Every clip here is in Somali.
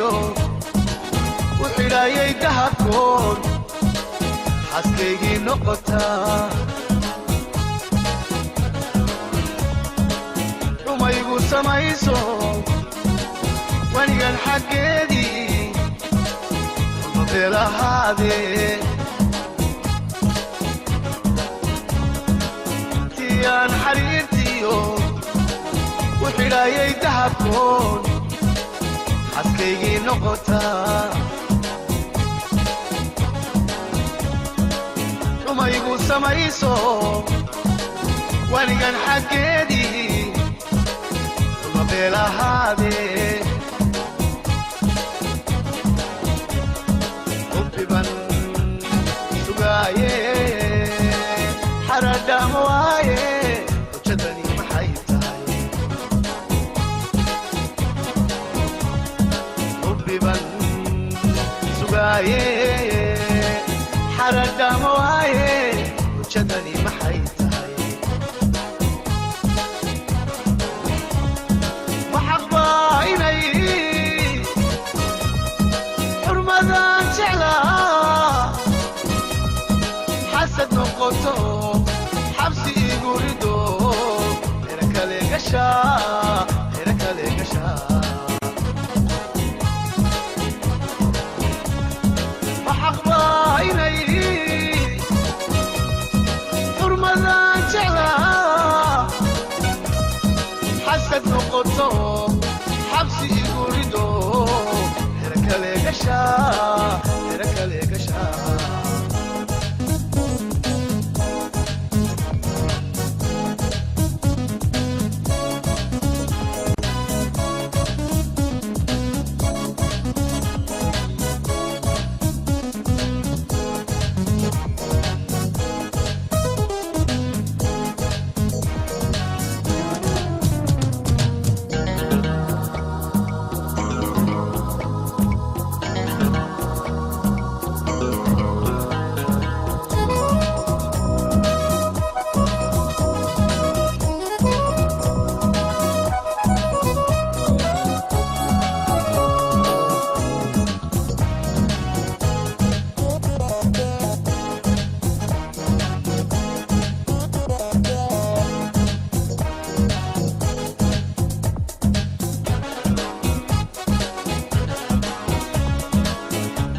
Xogtaydiyo u xidhaayay dahabkood xaaskaygii noqotaa. Xumaygu samayso wanigan xaggeedii mabeelahaadee. Tiyaan xariirtiyo u xidhaayay dahabkood xaaskaygii noqotaa. Xumaygu samayso wanigan xaggeedii mabeelahaadee. Hubbiban sugaaye xaradhama waaye, hujadani maxay tahay? Hubbiban sugaaye xaradhama waaye, hujadani maxay tahay? Maxaqbaa inay xurmadan jeclaa xasad noqoto, xabsi igu rido, xero kale gashaa, xero kale gashaa? Maxaqbaa inay xurmadan jeclaa xasad noqoto, xabsi igu rido, xero kale gashaa, xero kale gashaa?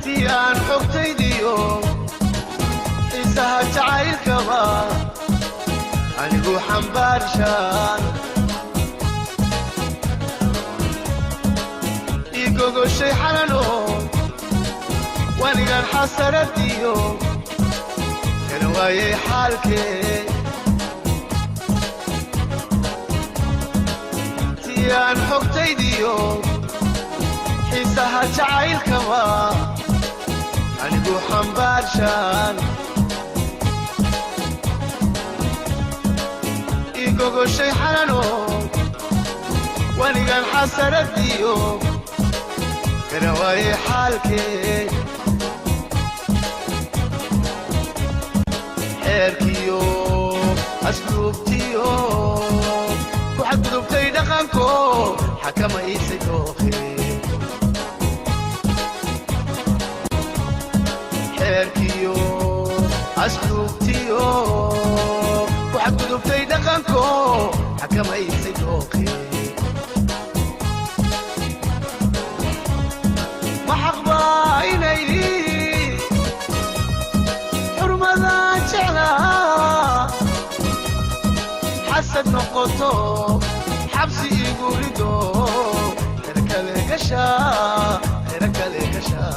Tii aan xogtaydiyo xiisaha jacaylkaba anigu xambaarshaan ii gogoshay xalano, wanigan xasaradiyo kana waayay xaalkee. Tii aan xogtaydiyo xiisaha jacaylkaba anigu xambaarshaan ii gogoshay xalano, wanigan xasaradiyo kana waaye xaalkee. Xeerkiyo asluubtiyo ku xadgudubtay dhaqanko xakamaysay dooqe. Xeerkiyo asluubtiyo ku xadgudubtay dhaqanko xakamaysay dooqe. Ma xaqbaa inay xurmadan jeclaa xasad noqoto, xabsi igu rido, xero kale gashaa, xero kale gashaa?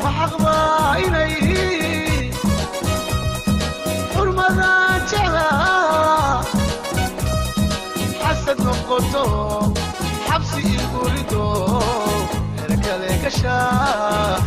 Ma xaqbaa inay xurmadan jeclaa xasad noqoto, xabsi igu rido, xero kale gashaa,